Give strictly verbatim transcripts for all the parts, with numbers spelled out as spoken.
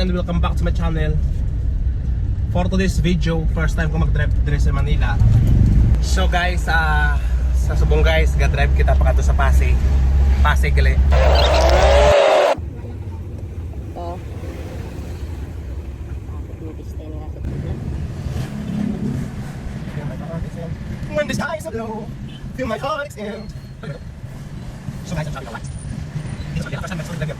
Welcome back to my channel. For today's video, first time ko mag-drive diri sa Manila. So guys, ah, sa subong guys, ga-drive kita pa kadto sa Pasig. Pasig gali. Oh. When the skies are low, feel my heart expand. So guys, I'm sorry, guys. Dito sa first time, lagi.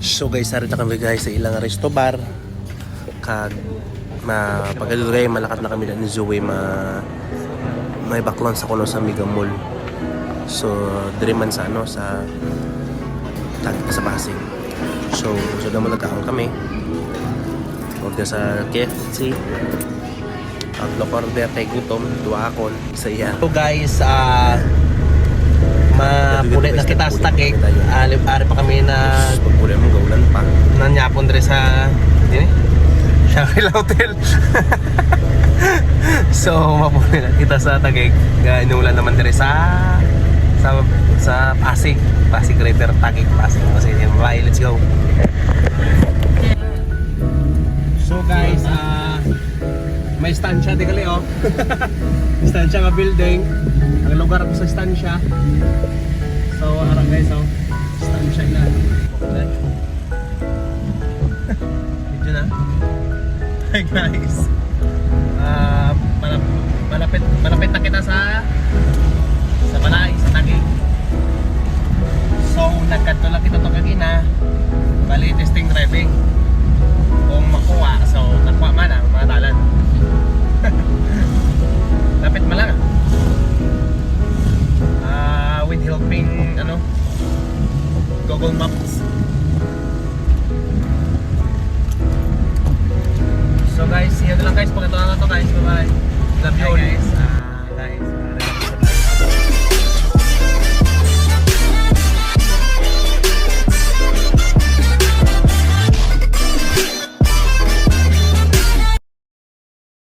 So guys, ari na kami guys sa ilang resto bar. Kag ma-, pagkadto kay malakat na kami na ni Zoe ma-, may baklon sa kuno sa Mega Mall. So, diri man sa, ano, sa tag-, sa Pasig. So, so naman nagkaon kami. Order sa K F C. Ang order kay gutom, duha akon. Sa iya. So guys, ah, mapuli na kita sa Taguig. Ah, li-, ari pa kami na Pagpuli mo, gaulan pa. Nanyapon diri sa, dini? Shangri-La Hotel. So, mapuli na kita sa Taguig. Nga inulan naman diri sa, sa, sa Pasig. Pasig River, Taguig, Pasig. Kasi, bye, let's go. So guys, ah, may estansya di gali, oh. Estansya nga building. Ang lugar ko sa estansya. So, ara guys, oh. Estansya na. Video na. Hi guys. Ah, malap-, malapit, malapit na kita sa, sa balay, sa Taguig. So, nagkadto lang kita to kagina. Bali, testing driving. Kung makuha, so, nakuha man ang mga dalan. Lapit man lang. Ah, with helping, ano, Google Map.